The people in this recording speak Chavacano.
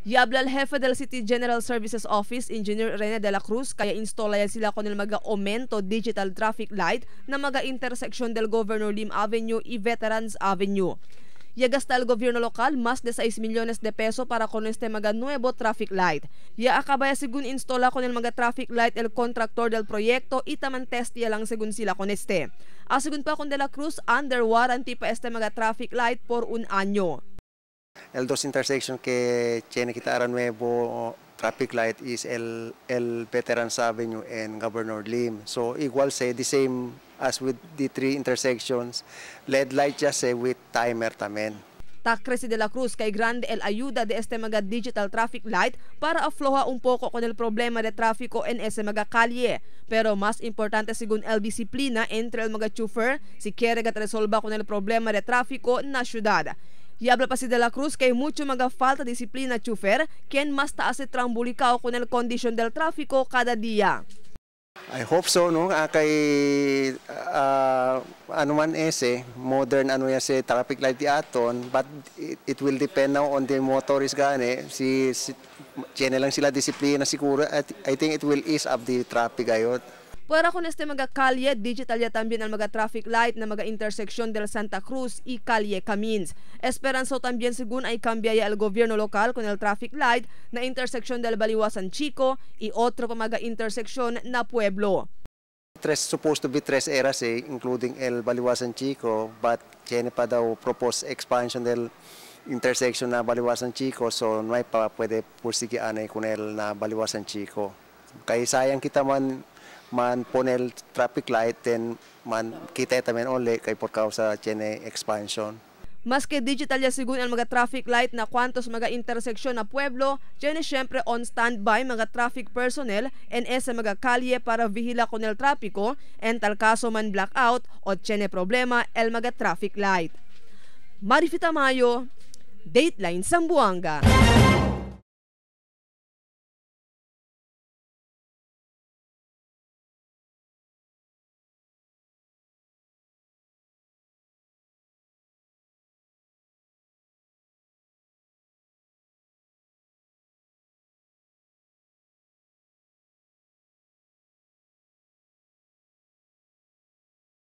Y habla el jefe del City General Services Office, Engineer Rene de la Cruz, kaya instala ya sila con el maga aumento digital traffic light na maga intersección del Governor Lim Avenue y Veterans Avenue. Ya gasta el gobierno local más de 6 millones de pesos para con este maga nuevo traffic light. Ya acaba ya según instala con el maga traffic light el contractor del proyecto y taman test ya lang según sila con este. Según pa con de la Cruz, under warranty pa este maga traffic light por un año. El dos intersection que tiene que estar nuevo traffic light is el Veterans Avenue and Governor Lim. So igual say the same as with the three intersections, LED light just say with timer también. Tacresi de la Cruz kay grande el ayuda de este maga digital traffic light para afloja un poco con el problema de tráfico en ese maga calle. Pero más importante según el disciplina entre el maga chofer si quiere que resolva con el problema de tráfico na ciudad. Y habla pa si de la Cruz kay mucho maga falta disciplina chofer quien más ta hace trambulicao con el condition del tráfico cada día. I hope so, no? Kay ano man ese, modern ano yan si traffic light di aton, but it will depend now on the motorist gani. Si tiene lang sila disiplina siguro. I think it will ease up the traffic ayot. Para con este mga kalye, digital ya también al mga traffic light na mga intersección del Santa Cruz y Calle Camins. Esperanzo también según ay cambia ya el gobierno local con el traffic light na intersección del Baliwasan Chico y otro pa mga intersección na pueblo. Tres, supposed to be tres eras eh, including el Baliwasan Chico, but tiene pa daw proposed expansion del intersection na Baliwasan Chico, so no hay pa pwede pursige anay con el na Baliwasan Chico. Kay sayang kita man ponel traffic light, then man kita también only kay por causa tiene expansion. Maske digital ya según el mga traffic light na cuantos mga intersección na pueblo, tiene siyempre on standby mga traffic personnel en ese mga kalye para vigila con el tráfico, en tal caso man blackout o tiene problema el mga traffic light. Marifita Mayo, Dateline Zamboanga.